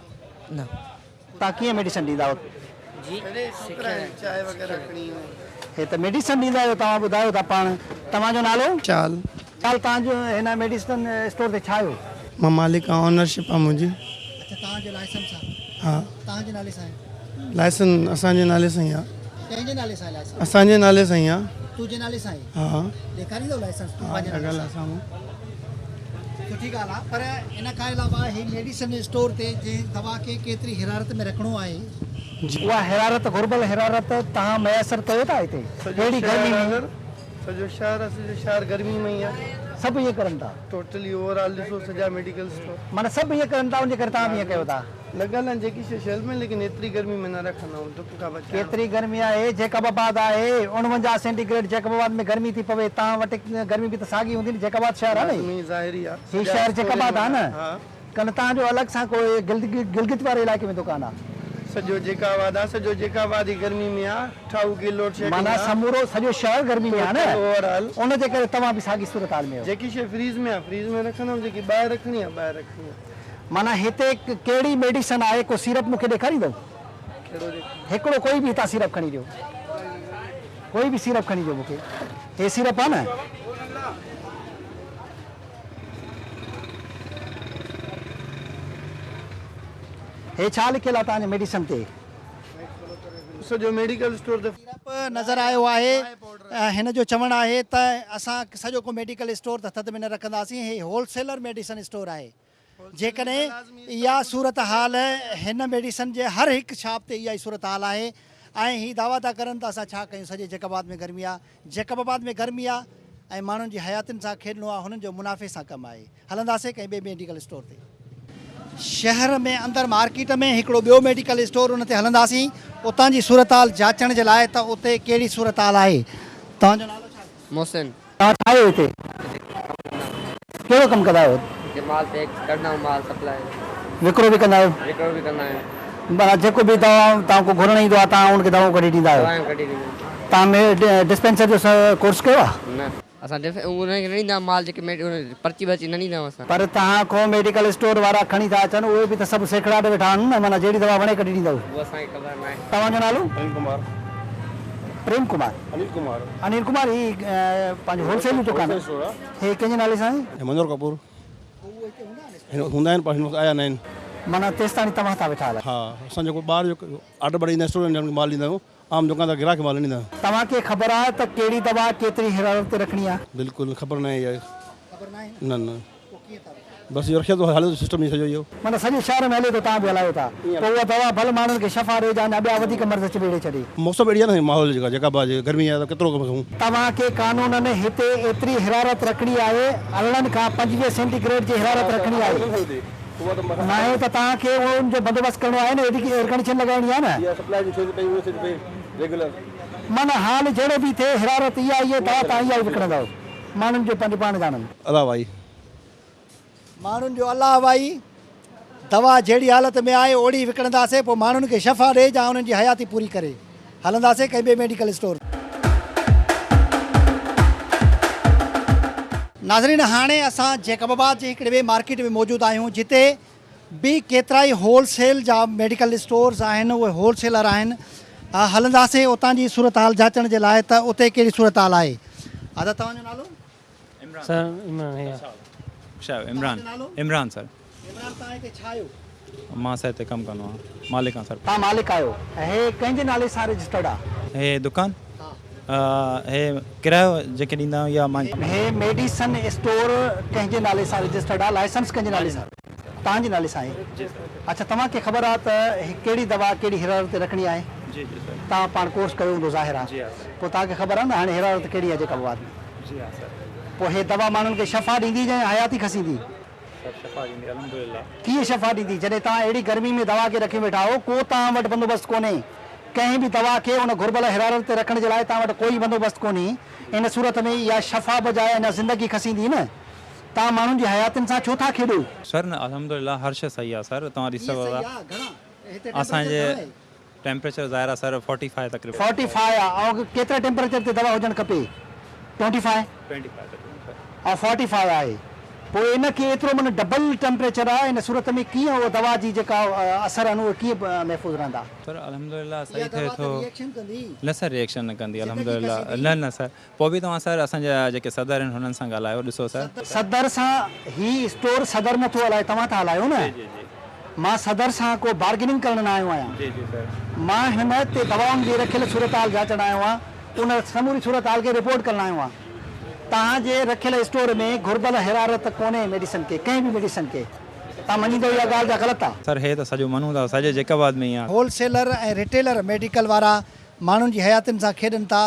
نه. توهان ڪيئن ميڊيسن ڏيندا آهيو؟ جي سکيل هي ته ميڊيسن ڏيندا آهيو توهان ٻڌايو ٿا پاڻ توهان جو نالو؟ چال. چال توهان جو هن ميڊيسن اسٽور تي ڇا آهيو؟ مان مالڪ آهيان اونرشپ آهي منهنجي. اڇا توهان جو لائسنس آهي؟ ها. توهان جي نالي سان آهي؟ لائسنس اسان جي نالي سان ئي آهي. ڪنهن جي نالي سان آهي لائسنس؟ اسان جي نالي سان ئي آهي. تنهنجي نالي سان آهي؟ ها. ڏيکاريندو لائسنس تون پنهنجي ها نالي لڳل سان؟ آهي سامهون. سٺي ڳالهه آهي پر ان کان علاوه هي ميڊيسن اسٽور تي جنهن دوا کي ڪيتري حرارت ۾ رکڻو آهي. اها حرارت گهربل حرارت توهان ميسر ڪيو ٿا هتي ههڙي گرمي ۾. سڄو شهر آهي سڄو شهر گرمي ۾ ئي آهي. سڀ ائين ڪرن ٿا. ٽوٽلي اوور آل ڏسو سڄا ميڊيڪل اسٽور. معنيٰ سڀ ائين ڪرن ٿا ان جي ڪري توهان به ائين ڪيو ٿا. لڳل آهن جيڪي شيء شيلف ۾ ليڪن ايتري گرمي ۾ نه رکندا آهيون ڌپ کان بچائڻ. ڪيتري گرمي آهي جيڪب آباد آهي 49 سينٽي گريڊ جيڪب آباد ۾ گرمي ٿي پوي توهان وٽ گرمي به ته ساڳي هوندي نه جيڪب آباد شهر آهي نه لازمي ظاهري آهي هي شهر جيڪب آباد آهي نه ڪن توهان جو الڳ سان ڪو گلگت واري علائقي ۾ دڪان آهي. سڄو جيڪب آباد آهي سڄو جيڪب آباد ئي گرمي ۾ آهي ٺاهوڪي لوڊ شيڊنگ معنيٰ آهي سمورو سڄو شهر گرمي ۾ آهي نه ٽوٽل اوور آل ان جي ڪري توهان به ساڳي صورتحال ۾ آهيو. جيڪي شيء فريز ۾ آهي فريز ۾ رکندا آهيون جيڪي ٻاهر رکڻي آهي ٻاهر رکڻي آهي. معنيٰ هتي ڪهڙي ميڊيسن آهي ڪو سيرپ مون کي ڏيکاريندؤ؟ هڪڙو ڪوئي به هتان سيرپ کڻي ڏيو. ڪوئي به سيرپ کڻي ڏيو مون کي. هي سيرپ آهي نه؟ هي ڇا لکيل آهي توهان جي ميڊيسن تي؟ سڄو ميڊيڪل اسٽور تي. سيرپ نظر آيو آهي. هن جو چوڻ آهي ته اسان سڄو ڪو ميڊيڪل اسٽور ته ٿڌ ۾ نه رکنداسين. هي هول سيلر ميڊيسن اسٽور آهي. جيڪڏهن اها صورتحال هن ميڊيسن جي هر هڪ شاپ تي اها ئي صورتحال آهي ۽ هي دعويٰ ٿا ڪرن ته اسان ڇا ڪيون سڄي جيڪب آباد ۾ گرمي آهي جيڪب آباد ۾ گرمي آهي ۽ ماڻهن جي حياتين سان کيڏڻو آهي هنن جو منافعي سان ڪم آهي هلنداسين ڪنهن ٻئي ميڊيڪل اسٽور تي. شهر ۾ اندر مارڪيٽ ۾ هڪڙو ٻيو ميڊيڪل اسٽور ان تي هلنداسين اتان جي صورتحال جاچڻ جي لاء ته اتي ڪهڙي صورتحال آهي توهان جو نالو ڇا آهي؟ محسن. توهان ڇا آهيو هتي؟ ڪهڙو ڪم ڪندا آهيو؟ هتي مال پيڪ ڪندا آهيون مال سپلاء. وڪرو به ڪندا آهيو؟ وڪرو به ڪندا آهيون. معنيٰ جيڪو به دوا توهان ڪو گهرڻ ايندو آهي توهان ان کي دوائون ڪڍي ڏيندا آهيو؟ دوائون ڪڍي ڏيندا آهيون. توهان ڊسپينسر جو ڪورس ڪيو آهي؟ نه اسان انهن کي نه ڏيندا آهيون مال جيڪي پرچي ورچي نه ڏيندا آهيون اسان. پر توهان کان ميڊيڪل اسٽور وارا کڻي ٿا اچن اهي به ته سڀ سيکڙاٽ ويٺا آهن نه معنيٰ جهڙي دوا وڻي ڪڍي ڏيندؤ. اهو اسان کي خبر ناهي. توهان جو نالو؟ انيل ڪمار. پريم ڪمار. انيل ڪمار. انيل ڪمار هي پنهنجو هول سيل جو دڪان آهي هي ڪنهن جي نالي سان آهي؟ هي منظور ڪپور. هن وقت هوندا آهن پر هن وقت آيا نه آهن. معنيٰ تيستاڻي توهان ٿا ويٺا هلايو. ها اسان جيڪو ٻاهر جو آرڊر ڏيندا آهيون اسٽورن کي مال ڏيندا آهيون عام دڪاندار گراهڪ کي مال نه ڏيندا آهيون. توهان کي خبر آهي ته ڪهڙي دوا ڪيتري حرارت تي رکڻي آهي؟ بلڪل خبر ناهي اها. خبر ناهي نه نه. پوء ڪيئن ٿا رکو؟ بس اهو رکيل ٿو هلي ٿو سسٽم سڄو اهو. معنيٰ سڄي شهر ۾ هلي ٿو توهان به هلايو ٿا پوء اها دوا ڀل ماڻهن کي شفا ڏي جا اڃا ٻيا وڌيڪ مرض چنبيڙي ڇڏي. موسم اهڙي آهي نه ماحول جيڪا جيڪا به آهي گرمي آهي ته ڪيترو ڪم ڪيون. توهان کي قانونن هتي ايتري حرارت رکڻي آهي 18 کان 25 سينٽي گريڊ جي حرارت رکڻي آهي ناهي ته توهان کي ان جو بندوبست ڪرڻو آهي نه ايئر ڪنڊيشن لڳائڻي آهي نه. معنيٰ حال جهڙو به ٿئي حرارت اها ئي آهي دوا توهان اها ئي وڪڻندؤ ماڻهن جو پنهنجو پاڻ ڄاڻن. الله وائي. ماڻهن جو الله وائي، دوا جهڙي حالت ۾ آهي اوڙي وڪڻنداسين، پوء ماڻهن کي شفا ڏي جا انهن جي حياتي پوري ڪري. هلنداسين ڪنهن ٻئي ميڊيڪل اسٽور تي. ناظرين هاڻي اسان جيڪب آباد جي هڪڙي ٻئي مارڪيٽ ۾ موجود آهيون جتي به ڪيترائي هول سيل جا ميڊيڪل اسٽورز آهن اهي هول سيلر آهن هلنداسين اتان جي صورتحال جاچڻ جي لاء ته اتي ڪهڙي صورتحال آهي ادا توهان جو نالو؟ سر عمران هي عمران عمران سر عمران توهان هتي ڇا آهيو؟ مان سر هتي ڪم ڪندو آهيان مالڪ آهيان سر. توهان مالڪ آهيو هي ڪنهن جي نالي سان رجسٽرڊ آ؟ هي دڪان هي ڪرايو جيڪي ڏيندا آهيون يا مان. هي ميڊيسن اسٽور ڪنهن جي نالي سان رجسٽرڊ آ لائسنس ڪنهن جي نالي سان توهان جي نالي سان آهي؟ جي سر. اڇا توهان کي خبر آ ته هي ڪهڙي دوا ڪهڙي حرارت تي رکڻي آهي؟ جي جي سر. توهان پاڻ ڪورس ڪيو هوندو ظاهر آ. جي ها سر. پوء توهان کي خبر آ نه هاڻي حرارت ڪهڙي آ جيڪب آباد ۾؟ جي ها سر. پوء هي دوا ماڻهن کي شفا ڏيندي يا حياتي کسيندي؟ سر شفا ڏيندي الحمدلله. ڪيئن شفا ڏيندي جڏهن توهان اهڙي گرمي ۾ دوا کي رکيون ويٺا آهيو ڪو توهان وٽ بندوبست ڪونهي ڪنهن به دوا کي ان گهربل حرارت تي رکڻ جي لاء توهان وٽ ڪوئي بندوبست ڪونهي ان صورت ۾ اها شفا بجاء اڃا زندگي کسيندي نه توهان ماڻهن جي حياتين سان ڇو ٿا کيڏو. سر نه الحمدلله هر شي صحيح آ سر توهان ڏسي سگهو ٿا اسان جي ٽيمپريچر ظاهر آ سر فورٽي فائيو تقريبن. فورٽي فائيو آ ۽ ڪيتري ٽيمپريچر تي دوا هجڻ کپي ٽوئنٽي فائيو؟ ٽوئنٽي فائيو تقريبن سر. ۽ فورٽي فائيو آهي پوء ان کي ايترو معنيٰ ڊبل ٽيمپريچر آ ان صورت ۾ ڪيئن اهو دوا جي جيڪا اثر آهن اهي ڪيئن محفوظ رهندا. سر الحمدلله صحيح ٿئي ٿو نه سر ريئڪشن نه ڪندي الحمدلله نه نه سر پوء به توهان سر اسان جا جيڪي صدر آهن هنن سان ڳالهايو ڏسو سر. صدر سان هي اسٽور صدر نه ٿو هلائي توهان ٿا هلايو نه. جي جي جي. مان صدر سان ڪو بارگيننگ ڪرڻ نه آيو آهيان. جي جي سر. مان هن تي دوائن جي رکيل صورتحال جاچڻ آيو آهيان ان سموري صورتحال کي رپورٽ ڪرڻ آيو آهيان. توهان جي رکيل اسٽور ۾ گهربل حرارت ڪونهي ميڊيسن کي ڪنهن به ميڊيسن کي. توهان مڃيندو اها ڳالهه جا غلط آ. سر هي ته سڄو مڃون ٿا سڄي جيڪب آباد ۾ ائين آ. هول سيلر ۽ ريٽيلر ميڊيڪل وارا ماڻهن جي حياتين سان کيڏن ٿا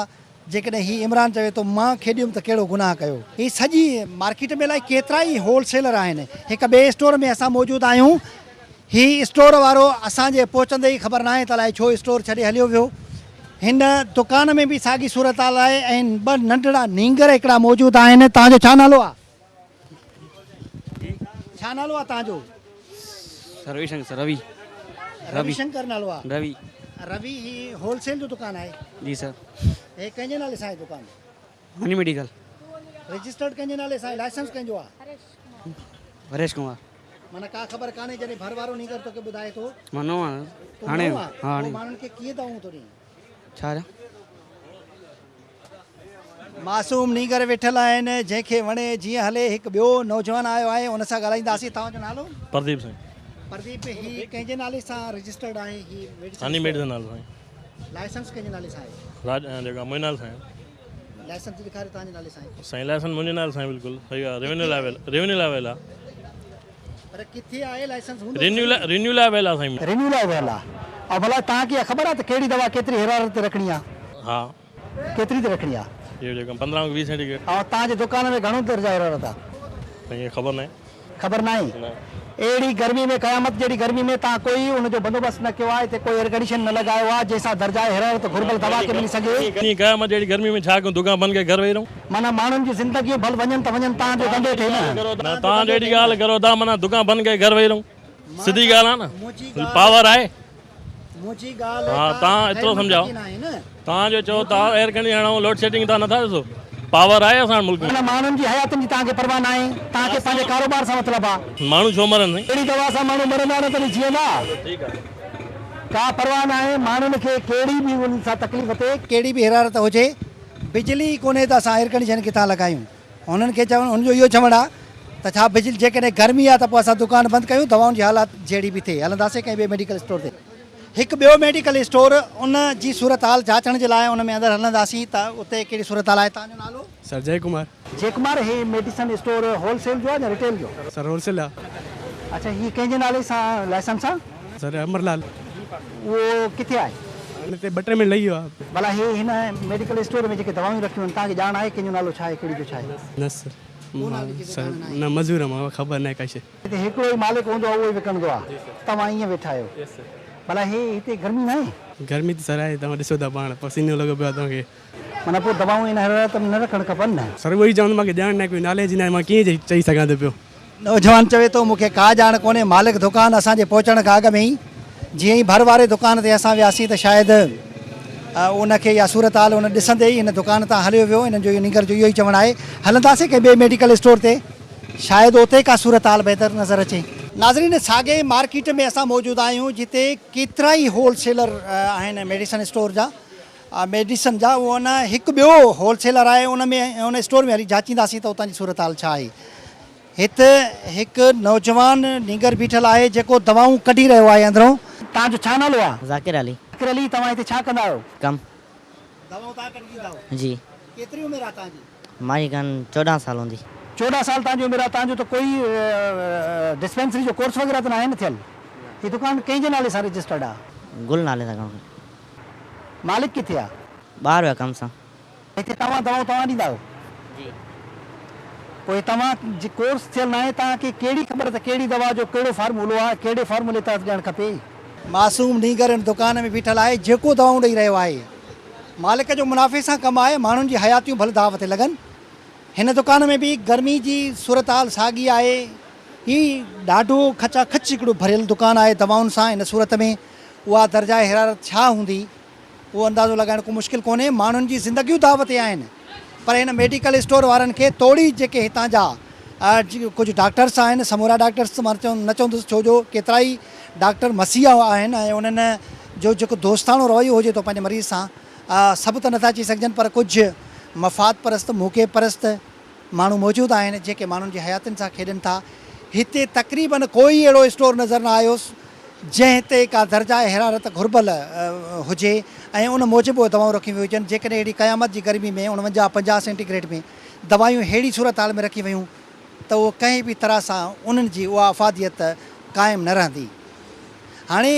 جيڪڏهن هي عمران چوي ٿو مان کيڏيم ته ڪهڙو گناهه ڪيو. هي سڄي مارڪيٽ ۾ الائي ڪيترا ئي هول سيلر آهن. هڪ ٻئي اسٽور ۾ اسان موجود آهيون. هي اسٽور وارو اسان جي پهچندي ئي خبر ناهي ته الائي ڇو اسٽور ڇڏي هليو ويو. هن دڪان ۾ به ساڳي صورتحال آهي ۽ ٻه ننڍڙا نينگر هڪڙا موجود آهن. توهان جو ڇا نالو آهي؟ ڇا نالو آ توهان جو؟ روي شنڪر روي. روي شنڪر نالو آ. روي. روي هي هول سيل جو دڪان آهي. جي سر. هي ڪنهن جي نالي سان آهي دڪان؟ هني ميڊيڪل. رجسٽرڊ ڪنهن جي نالي سان آهي لائسنس ڪنهن جو آ؟ هريش ڪمار. معنيٰ ڪا خبر ڪانهي جڏهن ڀر وارو نينگر توکي ٻڌائي ٿو. مان نئون آهيان هاڻي ها هاڻي. ماڻهن کي ڪيئن دعوون ٿو ڏين؟ ڇا جا؟ معصوم نينگر ويٺل آهن جنهن کي وڻي جيئن هلي هڪ ٻيو نوجوان آيو آهي ان سان ڳالهائينداسين توهان جو نالو؟ پرديپ سنگهه. پرديپ هي ڪنهن جي نالي سان رجسٽرڊ آهي هي ميڊيسن هاني ميڊيسن نالي سان. لائسنس ڪنهن جي نالي سان آهي؟ راج جيڪا منهنجي نالي سان آهي. لائسنس ڏيکاريو توهان جي نالي سان آهي. سائين لائسنس منهنجي نالي سان آهي بلڪل صحيح آهي ريونيو لاء ويل ريونيو لاء ويل آهي. پر ڪٿي آهي لائسنس هوندو رينيو لاء رينيو لاء ويل آهي سائين. رينيو لاء ويل آهي ۽ ڀلا توهان کي اها خبر آهي ته ڪهڙي دوا ڪيتري حرارت تي رکڻي آهي؟ ها. ڪيتري تي رکڻي آ؟ اهو جيڪو 15 کان 20 سينٽي گريڊ. ۽ توهان جي دڪان ۾ گهڻو درجه حرارت آ؟ سائين خبر ناهي. خبر ناهي؟ نه. اهڙي گرمي ۾ قيامت جهڙي گرمي ۾ توهان ڪوئي ان جو بندوبست نه ڪيو آ، هتي ڪوئي ايئرڪنڊيشن نه لڳايو آ، جنهن سان درجه حرارت گهربل دوا کي ملي سگهي. انهي قيامت جهڙي گرمي ۾ ڇا ڪيون دڪان بند ڪري گهر ويهي رهون. معنيٰ ماڻهن جون زندگيون ڀل وڃن ته وڃن توهان جو ڌنڌو ٿئي نه. نه توهان جو اهڙي ڳالهه ڪرو ٿا معنيٰ دڪان بند ڪري گهر ويهي رهون سڌي ڳالهه آ نه پاور آهي. منهنجي ڳالهه ها توهان ايترو سمجهاء توهان جو چئو ٿا ايئر ڪنڊيشن هڻون لوڊ شيڊنگ توهان نٿا ڏسو پاور آهي اسان وٽ ملڪ ۾. معنيٰ ماڻهن جي حياتين جي توهان کي پرواهه ناهي توهان کي پنهنجي ڪاروبار سان مطلب آ. ماڻهو ڇو مرن سائين. اهڙي دوا سان ماڻهو مرندا نه تڏهن جيئندا. ٺيڪ آ. ڪا پرواهه ناهي ماڻهن کي ڪهڙي به ان سان تڪليف ٿئي. ڪهڙي به حرارت هجي بجلي ئي ڪونهي ته اسان ايئر ڪنڊيشن ڪٿان لڳايون. هنن کي چوڻ هن جو اهو چوڻ آ ته ڇا بجلي جيڪڏهن گرمي آ ته پوء اسان دڪان بند ڪيون دوائن جي حالات جهڙي به ٿئي هلنداسين ڪنهن ٻئي ميڊيڪل اسٽور تي. هڪ ٻيو ميڊيڪل اسٽور ان جي صورتحال جاچڻ جي لاء ان ۾ اندر هلنداسين ته اتي ڪهڙي صورتحال آهي توهان جو نالو؟ سر جئي ڪمار. جئي ڪمار هي ميڊيسن اسٽور هول سيل جو آ يا ريٽيل جو؟ سر هول سيل آ. اڇا هي ڪنهن جي نالي سان لائسنس آ؟ سر امر لال. اهو ڪٿي آهي؟ هن تي ٻه ٽي مهينا لڳي ويو آ. ڀلا هي هن ميڊيڪل اسٽور ۾ جيڪي دوائون رکيون آهن توهان کي ڄاڻ آهي ڪنهن جو نالو ڇا آهي ڪهڙي جو ڇا آهي؟ نه سر سر نه مزور آهيان مان خبر ناهي ڪا شي. هتي هڪڙو ئي مالڪ هوندو آهي اهو ئي وڪڻندو آهي توهان ائين ويٺا آهيو ڀلا هي هتي گرمي ناهي؟ گرمي ته سر آهي توهان ڏسو ٿا پاڻ پسينو لڳو پيو آهي توهان کي. معنيٰ پوء دوائون ان حرارت ۾ نه رکڻ کپن نه؟ سر اهو ئي چوندو مان کي ڄاڻ ناهي ڪوئي نالي جي ناهي مان ڪيئن چئي سگهان ٿو پيو. نوجوان چوي ٿو مون کي ڪا ڄاڻ ڪونهي مالڪ دڪان اسان جي پهچڻ کان اڳ ۾ ئي جيئن ئي ڀر واري دڪان تي اسان وياسين ته شايد ان کي اها صورتحال ان ڏسندي ئي هن دڪان تان هليو ويو. هنن جو اهو نينگر جو اهو ئي چوڻ آهي هلنداسين ڪنهن ٻئي ميڊيڪل اسٽور تي شايد اتي ڪا صورتحال بهتر نظر اچي. ناظرين ساڳئي مارڪيٽ ۾ اسان موجود آهيون جتي ڪيترائي هول سيلر آهن ميڊيسن اسٽور جا ميڊيسن جا اهو ان هڪ ٻيو هول سيلر آهي ان ۾ ان اسٽور ۾ هلي جاچينداسين ته اتان جي صورتحال ڇا آهي. هت هڪ نوجوان نينگر بيٺل آهي جيڪو دوائون ڪڍي رهيو آهي اندرون. توهان جو ڇا نالو آهي؟ ذاڪر علي. ذاڪر علي توهان هتي ڇا ڪندا آهيو؟ ڪم. دوائون توهان ڪڍي ڏيندا آهيو؟ جي. ڪيتري عمر آهي توهان جي؟ مانجي کن 14 سال هوندي. 14 سال توهان جي عمر آهي توهان جو ته ڪوئي ڊسپينسري جو ڪورس وغيره ته ناهي نه ٿيل؟ هي دڪان ڪنهن جي نالي سان رجسٽرڊ آهي؟ گل نالي سان ڪم. مالڪ ڪٿي آهي؟ ٻاهر ويو آهي ڪم سان. هتي توهان دوائون توهان ڏيندا آهيو؟ جي. پوء توهان جي ڪورس ٿيل ناهي توهان کي ڪهڙي خبر ته ڪهڙي دوا جو ڪهڙو فارمولو آهي ڪهڙي فارمولي تحت ڏيڻ کپي. معصوم نينگر هن دڪان ۾ بيٺل آهي جيڪو دوائون ڏئي رهيو آهي. مالڪ جو منافعي سان ڪم آهي ماڻهن جي حياتيون ڀل داء تي لڳن. هن دڪان ۾ به گرمي جي صورتحال ساڳي آهي. هي ڏاڍو کچا کچ هڪڙو ڀريل دڪان آهي دوائن سان هن صورت ۾ اها درجه حرارت ڇا هوندي. اهو اندازو لڳائڻ ڪو مشڪل ڪونهي، ماڻهن جي زندگيون داء تي آهن پر هن ميڊيڪل اسٽور وارن کي توڙي جيڪي هتان جا ڪجهه ڊاڪٽرس آهن، سمورا ڊاڪٽرس ته مان نه چوندس ڇو جو ڪيترائي ڊاڪٽر مسيحا آهن ۽ انهن جو جيڪو دوستاڻو رويو هجي ٿو پنهنجي مريض سان سڀ ته نٿا چئي سگهجن پر ڪجهه مفاد پرست موقعي پرست ماڻهو موجود آهن جيڪي ماڻهن جي حياتين سان کيڏن ٿا. هتي تقريبن ڪوئي اهڙو اسٽور نظر نه آيو جنهن تي ڪا درجه حرارت گهربل هجي ۽ ان موجب اهي دوائون رکيون ويون هجن. جيڪڏهن اهڙي قيامت جي گرمي ۾ 49 50 سينٽي گريڊ ۾ دوائيون ههڙي صورتحال ۾ رکيون ويون ته اهو ڪنهن به طرح سان انهن جي اها افاديت قائم نه رهندي. هاڻي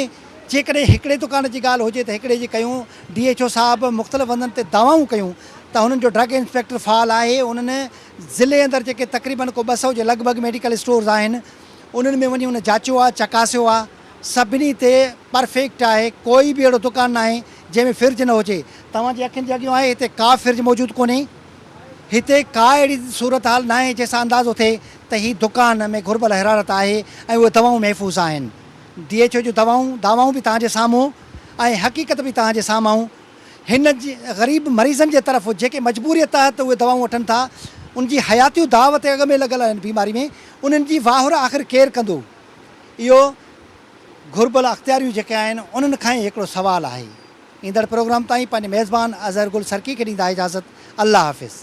جيڪڏهن هڪڙي دڪان جي ڳالهه هجي ته هڪڙي جي ڪيون، ڊي ايڇ او صاحب مختلف هنڌن تي دعوائون ڪيون ته هنن جو ڊرگ انسپيڪٽر فعال آهي، انهن ضلعي اندر جيڪي تقريبن ڪو 200 جي لڳ ڀڳ ميڊيڪل اسٽورز آهن انهن ۾ وڃي ان جاچيو آهي، چڪاسيو آهي، سڀني تي پرفيڪٽ آهي، ڪوئي به اهڙو دڪان ناهي جنهن ۾ فرج نه هجي، توهان جي اکين جي اڳيون آهي هتي ڪا فرج موجود ڪونهي، هتي ڪا اهڙي صورتحال ناهي جنهن سان اندازو ٿئي ته هي دڪان ۾ گهربل حرارت آهي ۽ اهي دوائون محفوظ آهن. ڊي ايڇ او جون دوائون، دعوائون به توهان جي سامهون ۽ حقيقت به توهان جي سامهون. هن غريب مريضن جي طرف جيڪي مجبوريء تحت اهي دوائون وٺن ٿا، ان جي حياتيون داء تي اڳ ۾ لڳل آهن بيماري ۾، انهن جي واهر آخر ڪير ڪندو؟ اهو گهربل اختياريون جيڪي آهن انهن کان ئي هڪڙو سوال آهي. ايندڙ پروگرام تائين پنهنجي ميزبان اظهر گل سرڪي کي ڏيندا اجازت. الله حافظ.